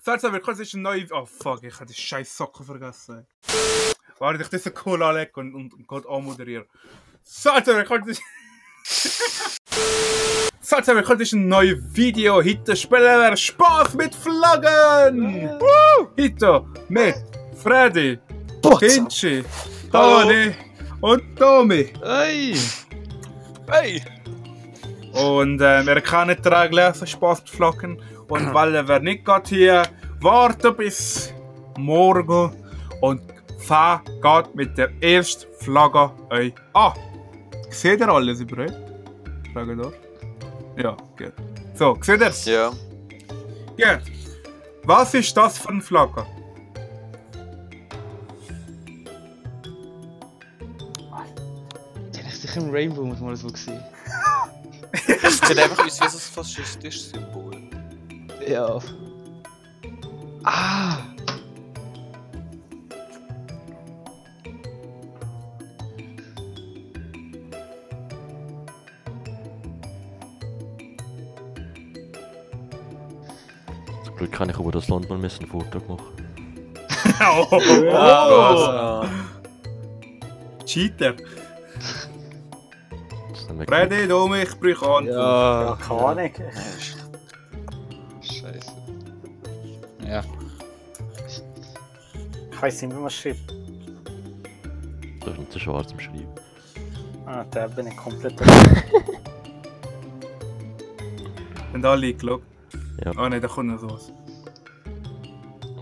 Salsa, willkommen, es ist ein neues... Oh fuck, ich habe die scheiß Socken vergessen. Warte, ich das so cool anlege und Gott anmoderieren. Salsa, willkommen, das Salsa, willkommen, das ist ein neues Video. Heute spielen wir Spaß mit Flaggen. Heute mit Freddy, Kinchi, Toni und Tommy. Hey! Hey! Und wir kennen die Regeln für Spaß mit Flaggen. Und weil wir nicht gerade hier warten bis morgen und geht mit der ersten Flagge euch an. Seht ihr alles über euch? Frage durch. Ja, gut. So, seht ihr es? Ja. Gut. Was ist das für eine Flagge? Den habe ich sicher im Rainbow mal so gesehen. Es sieht einfach aus wie ein faschistisches Symbol. Ja. Ah! Zum Glück kann ich über das Land mal ein Foto machen. Oh! Cheater. Das haben wir Freddy, du mich, ich brauche Antwort. Ja. Keine Ahnung. Scheiße. Ja. Ich weiss nicht, wie man schreibt. Das ist nicht so schwarz zum Schreiben. Ah, da bin ich komplett. Haben alle eingeloggt? Ja. Ah nein, da kommt noch sowas.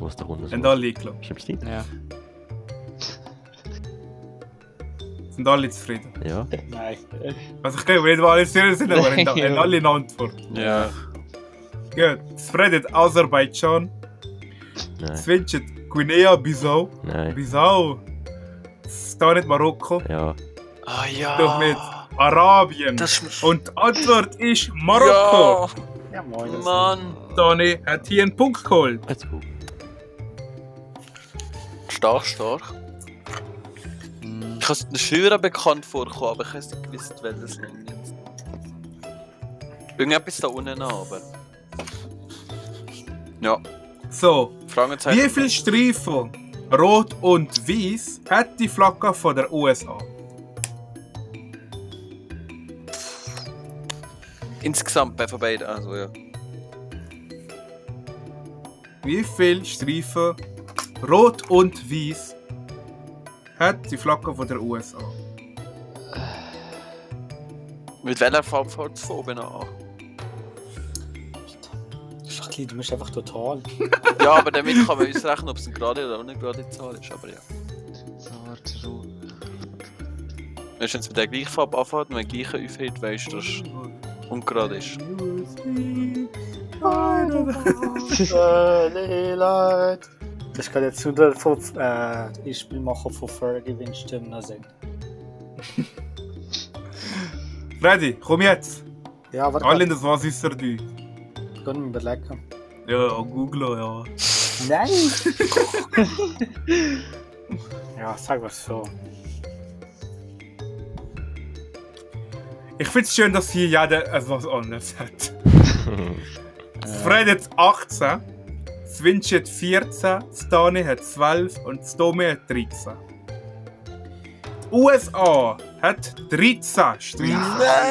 Was da unten Haben alle eingeloggt? Stimmt's nicht? Ja. Sind alle zufrieden? Ja. Nein. Also ich kann nicht, weil alle seriös sind, aber haben alle eine Antwort. Ja. Gut. Freddy hat Aserbaidschan. Nein. Svench hat Guinea-Bissau. Nein. Bissau. Da nicht Marokko. Ja. Ah ja! Doch mit Arabien. Das ist... Und die Antwort ist Marokko. Ja, moin. Ja! Mann! Toni hat hier einen Punkt geholt. Let's go. Stark, stark. Ich habe es früher bekannt vorgekommen, aber ich habe nicht gewusst, welches Land jetzt. Irgendetwas da unten an, aber... Ja, So. Fragezeichen. Wie viele Streifen, rot und weiß, hat die Flagge von der USA? Insgesamt bei von beiden, also ja. Wie viele Streifen, rot und weiß, hat die Flagge von der USA? Mit welcher Farbe fängt es von oben an? Schachli, du bist einfach total. Ja, aber damit kann man ausrechnen, ob es eine gerade oder eine gerade Zahl ist, aber ja. Zart, rot. Wenn es mit der gleichen Farbe anfängt und wenn die gleiche aufhört, weißt du, dass es ungerade ist. Leute. Das kann jetzt zu der Spielmacher von Fergie Winston sehen. Freddy, komm jetzt! Ja, warte. Alle in das Was ist er du? Können wir überlegen. Ja, Google, ja. Nein! Ja, sag was so. Ich finde es schön, dass hier jeder etwas anderes hat. Freddy hat 18, Svench hat 14, Toni hat 12 und Tommy hat 13. Die USA hat 13 Streifen.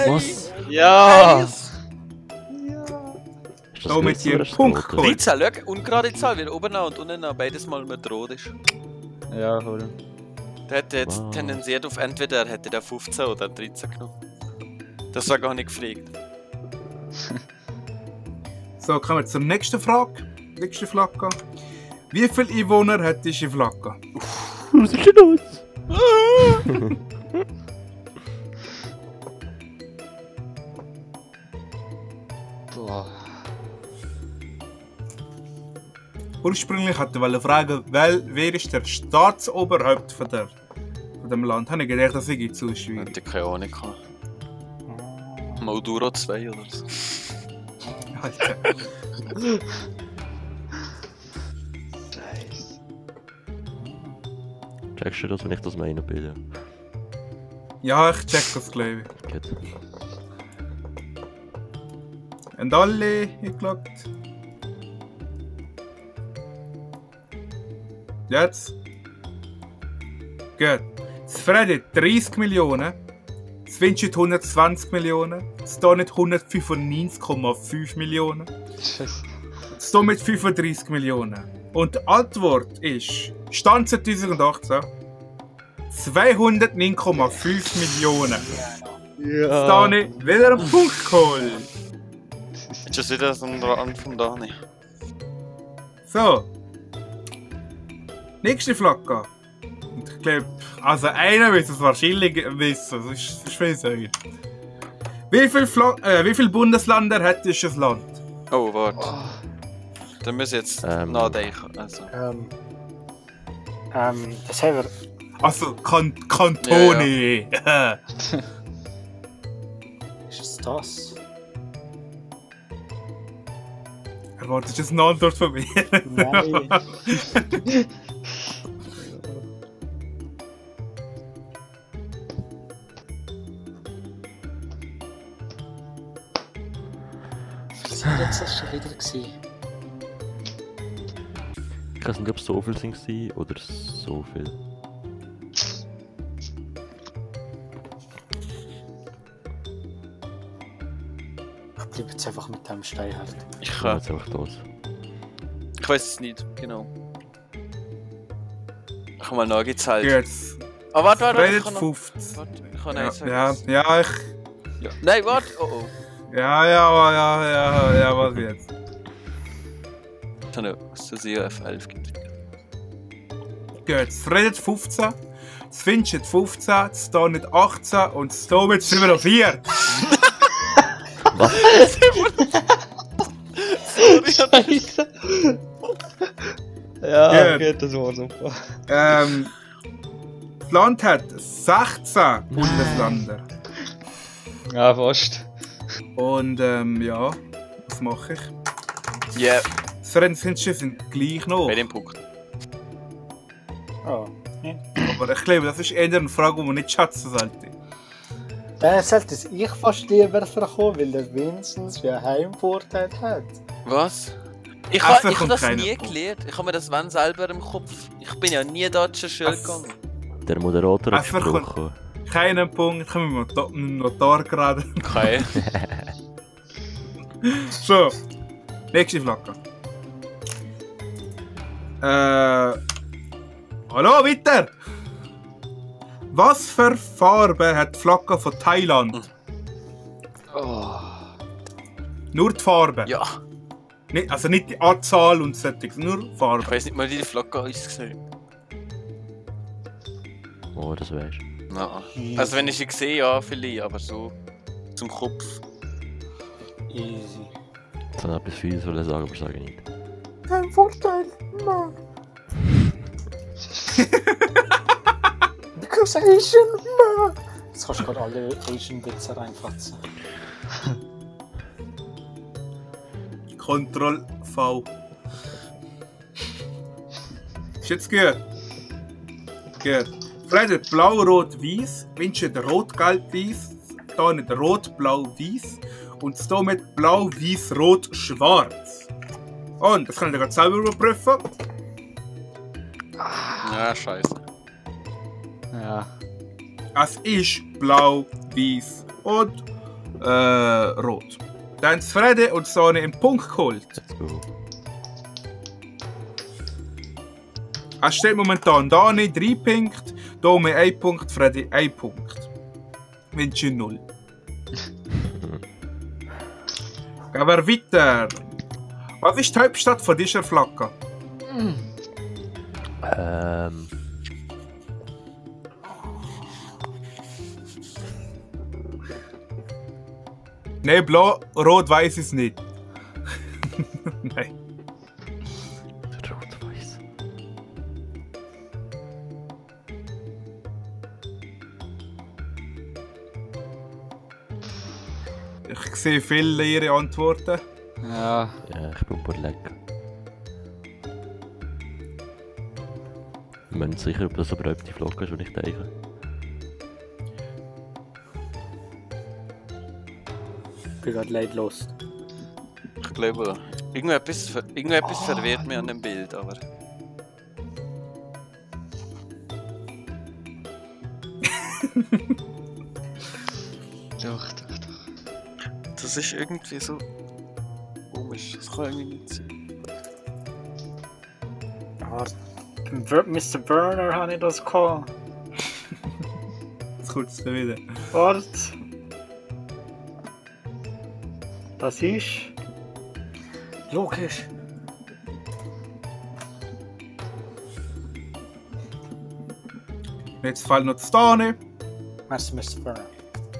Was? Ja! Ist das Somit Weiße hier oder ein das Punkt Rote? geholt. 13, schau, ungerade Zahl, weil oben an und unten an beides mal mit rot ist. Ja, voll. Der hätte jetzt Wow. tendenziert auf entweder hätte der 15 oder 13 genommen. Das war gar nicht gefragt. So, kommen wir zur nächsten Frage. Nächste Flagge. Wie viele Einwohner hat diese Flagge? Was ist denn los? Boah. Ursprünglich wollte ich fragen, wer ist der Staatsoberhaupt von dem Land? Habe ich gedacht, das ist zu schwierig. Hätte ich keine Ahnung gehabt. Maduro 2 oder so. Alter. Scheiße. Checkst du das, wenn ich das meine, bitte? Ja, ich check das, glaube ich. Gut. Und alle eingeloggt. Jetzt. Gut. Das Freddy 30 Millionen. Das Vincent 120 Millionen. Das Donut 195,5 Millionen. Scheiße. Das Donut 35 Millionen. Und die Antwort ist, Stand 2018, 209,5 Millionen. Das Donut wieder einen Punkt geholt. Ist das wieder so ein Rand von Dani? So. Nächste Flagge. Und ich glaube, also einer wird es wahrscheinlich wissen. Das ist viel sagen. Wie viele Bundesländer hat dieses Land? Oh, warte. Da müssen wir jetzt nachdenken. Also. Das haben wir. Also Kantone. Ja. Ist es das? Erwartest du jetzt eine Antwort von mir? Nein. Was war jetzt das schon wieder gewesen? Ich weiß nicht, ob es so viel sind oder so viel. Ich bleibe jetzt einfach mit dem Stein halt. Ich Ich kann. jetzt einfach das. Ich weiß es nicht, genau. Ich habe mal nachgezählt. Jetzt. Ah, warte, ich Redet kann noch. 50. Warte, ich kann Ja, eins sagen. ja, ich. Ja. Nein, warte! Oh oh. Ja, was jetzt? Ich habe was zu sehen, F11 gibt. Gut, das Redet 15. Das Vincent 15. Das Donut 18. Und das Donut 4. Was? Scheiße. Ja, Gut. gut, das war super. Das Land hat 16 Bundesländer. Ja, fast. Und ja, was mache ich? Ja, yeah. Das Rennen sind gleich noch. bei dem Punkt. Oh. Aber ich glaube, das ist eher eine Frage, die man nicht schätzen sollte. Dann sollte es ich fast lieber verkommen, weil der Vincent ja Heimvorteil hat. Was? Ich Einfach habe kommt das keiner nie drauf. gelernt. Ich habe mir das wenn selber im Kopf. Ich bin ja nie da zur Schule Es- gegangen. Der Moderator hat Einfach gesprochen. Keinen Punkt, können wir mit dem Notar gerade. Okay. So, nächste Flagge. Hallo, weiter! Was für Farbe hat die Flagge von Thailand? Oh. Nur die Farbe. Ja. Nicht, also nicht die Anzahl und solches, nur die Ich Farbe. weiß nicht mal, wie die Flagge ausgesehen. Oh, das weisst du. Nein. Also wenn ich sie sehe, ja, vielleicht, aber so zum Kopf. Easy. Ich soll etwas viel sagen, aber sage ich nicht. Heimvorteil? Nein. Because Asian, man. Jetzt kannst du gerade alle Asian-Witze reinfassen. Ctrl V. Ist jetzt gut? Gut. Fred blau, rot, weiß. Vincent rot, gelb, weiß. Da nicht rot, blau, weiß. Und da mit blau, weiß, rot, schwarz. Und das kann ich gerade selber überprüfen. Ja, scheiße. Ja. Es ist blau, weiß und rot. Dann ist Freddy und Sonne im Punkt geholt. Let's go. Es steht momentan Dani 3 Punkte, Domi 1 Punkt, Freddy 1 Punkt. Vinci 0. Gehen wir weiter. Was ist die Hauptstadt von dieser Flagge? Nein, blau, rot, weiß ist nicht. Nein. Rot-Weiß. Ich sehe viele ihre Antworten. Ja. Ja, ich bin überlegen. Ich bin nicht sicher, ob das überhaupt die Flagge ist, die ich denke. Ich bin gerade leid los. Ich glaube, irgendetwas verwirrt mich an dem Bild, aber. Doch. Das ist irgendwie so komisch. Das kann irgendwie nicht sein. Mr. Burner habe ich das gehabt. Jetzt kommt es wieder. Warte. Das ist... logisch. Jetzt fällt noch die Stane. Merci, Mr. Burner.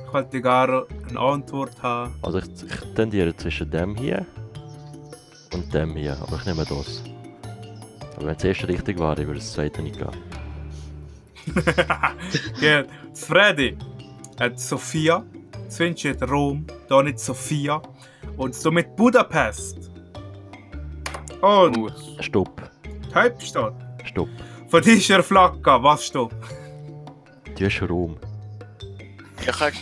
Ich wollte gerne eine Antwort haben. Also ich tendiere zwischen dem hier und dem hier, aber ich nehme das. Aber wenn das erste richtig war, würde das zweite nicht gehen. Gut. Das Freddy hat Sofia, das Vinci hat Rom, da nicht Sofia und somit Budapest. Und Stopp. die Hauptstadt Stopp. von dieser Flagge, was steht? Du hast Rom. Ich kann...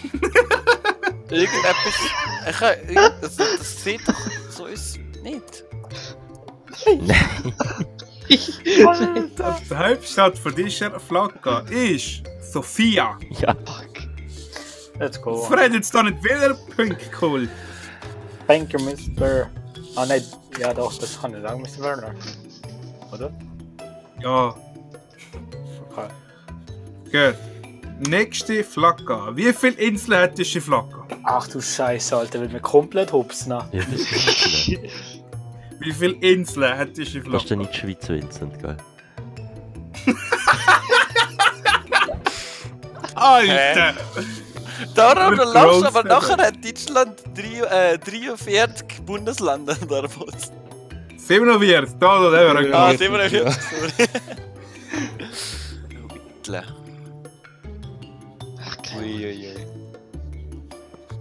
irgendetwas... Das sieht doch so aus nicht. Nein. Die Hauptstadt von dieser Flagge ist Sofia. Ja. Let's go. Fred jetzt da nicht wieder Punkte geholt. Thank you, Mr. Ah nein, ja doch, das kann ich sagen, Mr. Burner. Oder? Ja, Okay. gut. Nächste Flagge. Wie viele Inseln hat diese Flagge? Ach du Scheiße, Alter, will mir komplett hupsen. Ja, das ist nicht. Wie viele Inseln hat diese Das ist dann Flagge? nicht Schweiz Vincent, gell? Alter! Darum Mit lachst aber Roadster. nachher hat Deutschland 43 Bundesländer davon. 47, da, da, da. Ah, Ja. 47, sorry. Wittler. Ach, keine Uiuiui.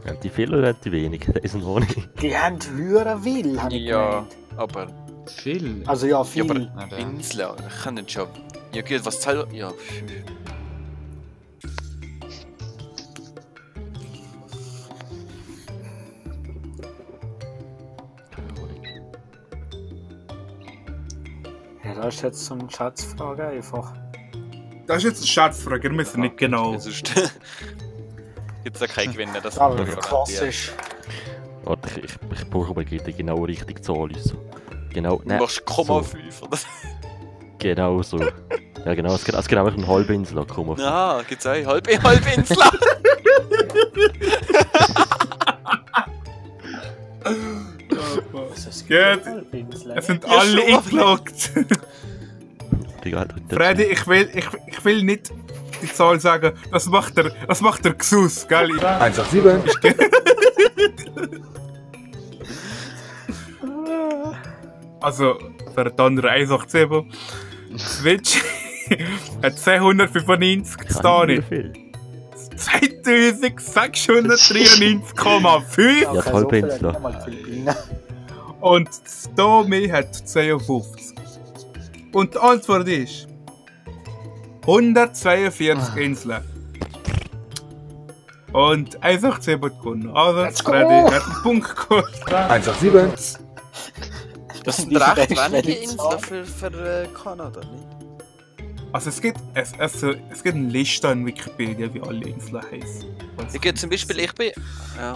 Haben die viel oder haben die wenig? Das ist noch nicht. Die haben höher will, habe ich Ja, gemeint. aber... viel. Also ja, viel. Ja, aber Na, da. Insel, ich kann nicht schon... Ja gut, was zahlt... Ja, Ja, das ist jetzt so eine Schatzfrage einfach. Das ist jetzt eine Schätzfrage, wir müssen nicht genau. sonst... Gibt's da keinen Gewinner, das Aber muss man klassisch. Warte, ich brauche mal die genau richtige Zahl. Also. Genau, Du nein, machst 0,5 oder? genau so. Ja genau, es gibt auch eine halbe Insel, komm auf. Ja, gibt's auch halbe Insel. Das ist Gut. Halbinsel. Es sind Ja, alle schon. eingeloggt. Egal, Freddy, ich will nicht die Zahl sagen, das macht der Gesus, gell? 187. Also, für den anderen 187. Switch hat 295 Stani. viel. 2693,5 Ja, die Halbinsel. und Stomi hat 52. Und die Antwort ist 142 Inseln. Und 187 hat gewonnen. Also, Let's go. Freddy hat einen Punkt geholt. 187. Das sind Die recht schnelle wenige Zahl. Inseln für Kanada, nicht? Also es gibt eine Liste in Wikipedia, wie alle Inseln heißen. Ich gehe zum Beispiel, ich bin... Ja.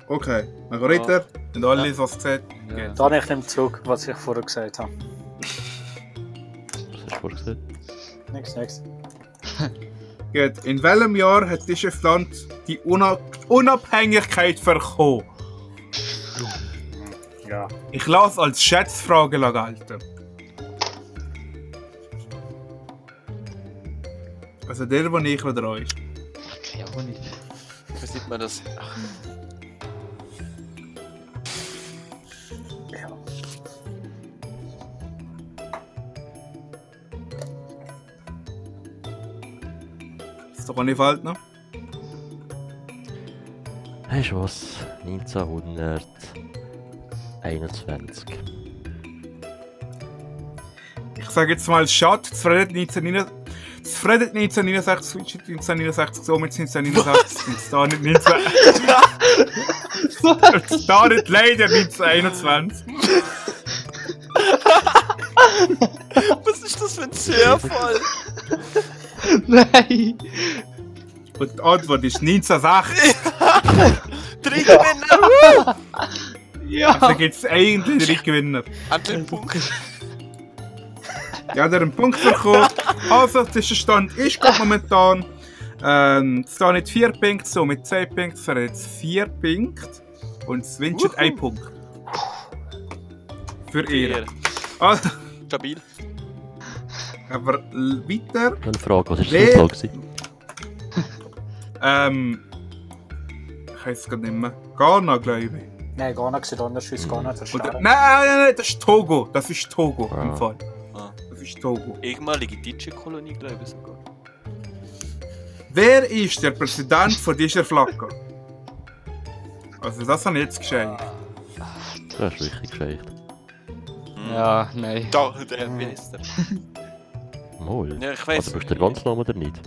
Okay, wir gehen weiter. Und alle, was gesagt. Ja. Da nehme ich nehme zurück, was ich vorher gesagt habe. Was hast du vorgesehen? Nichts. Gut. In welchem Jahr hat dieses Land die Unabhängigkeit bekommen? Ja. Ich lasse als Schätzfrage gelten. Also der, wo ich oder euch. Okay, aber nicht. Wie sieht man das? Ach, Ja. Ist doch auch nicht falsch, ne? Weißt du was? 1921. Ich sage jetzt mal Schad, das Fred 1969, Switch 1969, somit 1969, und da nicht 19... und da nicht leider 1921. was ist das für ein Zerfall? Nein! Und die Antwort ist 1960. 3 Gewinner! Ja! Also gibt es eigentlich 3 Gewinner. Endlich einen Punkt. Ja, der einen Punkt bekommen. Also, der Stand ist gerade momentan. Stan hat 4 Punkte, so mit 10 Punkten. Er hat jetzt 4 Punkte. Und es wünscht 1 Punkt. Für ihn. Also, Stabil. aber weiter. Eine Frage, was war Wer- das Schlussfrage gewesen? Ich weiß es gar nicht mehr. Ghana, glaube ich. Nein, gar nicht gesehen, anders ist gar nicht Oder, verstanden. nein, das ist Togo. Das ist Togo Ah. im Fall. Ah. Das ist Togo. Ehemalige DJ-Kolonie, glaube ich sogar. Wer ist der Präsident von dieser Flagge? Also das habe ich jetzt gescheit. Das ist richtig gescheit. Ja, nein. Da, wie heißt der? Moll. Ja, ich weiss. Also bist du der ganze Name oder nicht?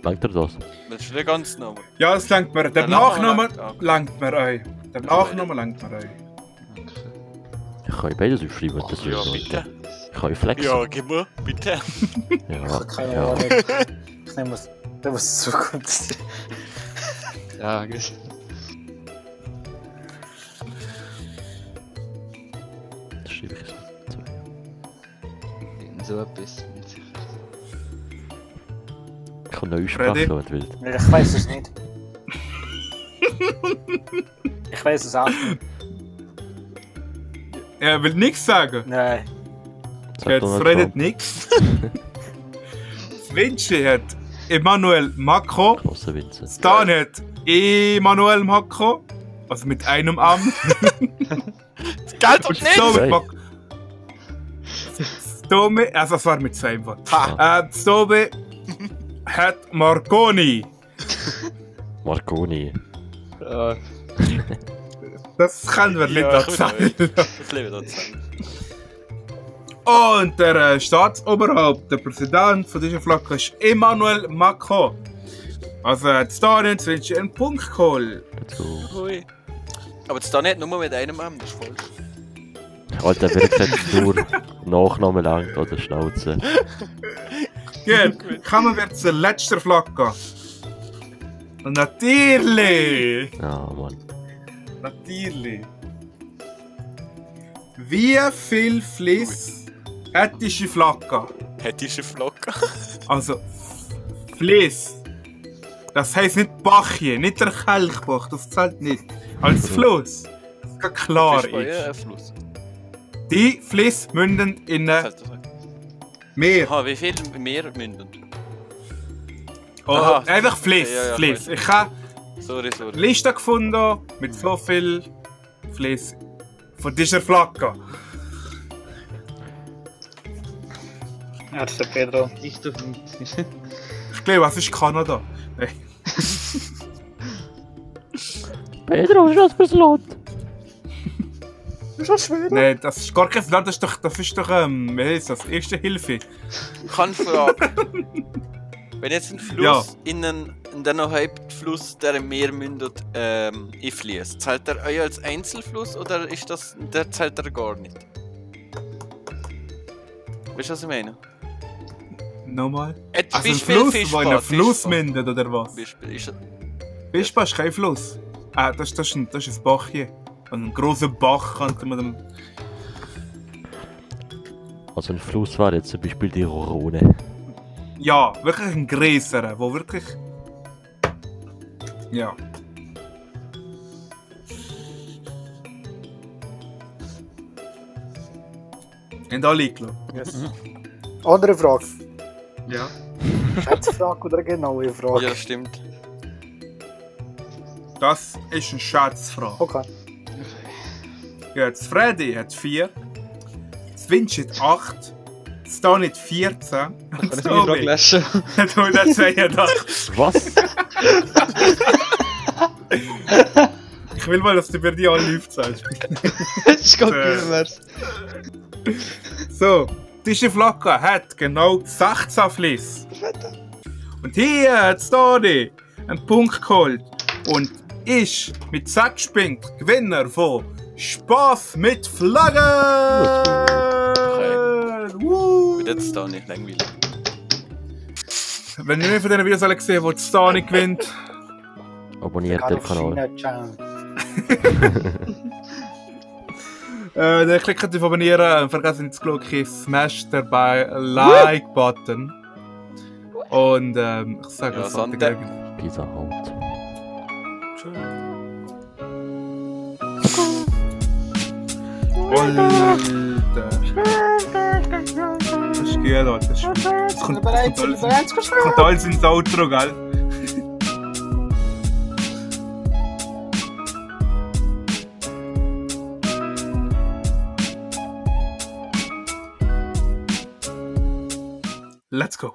Langt dir das? Das ist der ganze Name. Ja, das langt mir. Der Der Nachname Nachname langt- langt mir ein. Der Nachname langt mir ein. Ich kann beides aufschreiben, das Ja, ist bitte. Ich kann flexen. Ja, gib mir, bitte. Ich Ja, habe keine ja. Ahnung. Ich nehme was, was zukommt. Ja, gut. Das schreibe ich jetzt. So etwas. Ich kann neu Freddy? sprechen, wenn du willst. Ich weiß es nicht. Ich weiß es auch nicht. Er will nichts sagen. Nein. Sag Jetzt Donald redet Trump. nichts. Das Vinci hat Emmanuel Macron. Grosse Witze. Stan hat Emmanuel Macron. Also mit einem Amt. Das Geld Und doch nicht! Sto mit Zwei. Stome, also das war mit 2 Worten. Ha! Stome hat Marconi. Marconi. Ja, Das können wir nicht Ja, dazu ich sagen. Das lebe dazu. Und der Staatsoberhaupt, der Präsident von dieser Flagge ist Emmanuel Macron. Also hat Stalin zwischen einen Punkt geholt. Let's go. Hui. Aber das da nicht nur mit einem M, das ist falsch. Alter, wer gesagt nur Nachname langt oder Schnauze. Gut, kommen wir zur letzten Flagge. Und natürlich, Ja, Mann. natürlich. Wie viel Fliss hat diese Flagge? Hettische Flocke. Also, Fliss. Das heisst nicht Bachje, nicht der Kelchbach, das zählt nicht. Als Fluss. Das ganz klar Das ist ist. ein Fluss. Die Fliss münden in Das ein heißt, das Meer. Aha, wie viel mehr münden? Oh, Aha. einfach Fliss, Ja, ja, Fliss. weiß. Ich habe Sorry. eine Liste gefunden mit so viel Fliss von dieser Flagge. Ja, das ist der Pedro. ich doch nicht. Ich glaube, es ist Kanada. Nein. Pedro, was ist das für ein Land? Ist das schwer? Nein, das ist gar kein Land, das ist doch wie heißt das? Erste Hilfe. Kann fragen. Wenn jetzt ein Fluss in den Hauptfluss, der im Meer mündet, einfließt, zählt der euch als Einzelfluss oder ist das, der zählt er gar nicht? Weißt du, was ich meine? Nochmal. Jetzt Also ein Beispiel Fluss, Fischbad, wo in einen Fluss Fischbad. mündet, oder was? Beispiel ist Fischbad ist kein Fluss. Das ist ein Bach hier. Ein grosser Bach könnte man dem... Also ein Fluss war jetzt zum Beispiel die Rhone. Ja, wirklich ein größerer, wo wirklich... Ja. Haben alle geschaut? Yes. Andere Frage. Ja. Schätzfrage oder eine genaue Frage? ja, das stimmt. Das ist eine Schätzfrage. Okay. Jetzt Freddy hat 4, Vinci hat 8, Stan hat 14 und Kann ich die Tobi Frage löschen? hat 182. Was? Ich will mal, dass du mir die alle aufzählst. Das ist gar nicht mehr. So, diese Flagge hat genau 16 Fliss. Und hier hat Stani einen Punkt geholt und ist mit 6 Punkten Gewinner von Spaß mit Flaggen! Okay. Woo! Wird jetzt da nicht langweilig. Wenn ihr mehr von diesen Videos alle gesehen habt, wo Stani gewinnt, Abonniert den Kanal. dann klickt auf Abonnieren und vergesst nicht das Glocke, smasht dabei Like-Button. Und ich sage Ja, es Sante. Pizza Hut. Alter. Das ist gut, Alter. Das kommt alles ins Outro, gell? Let's go.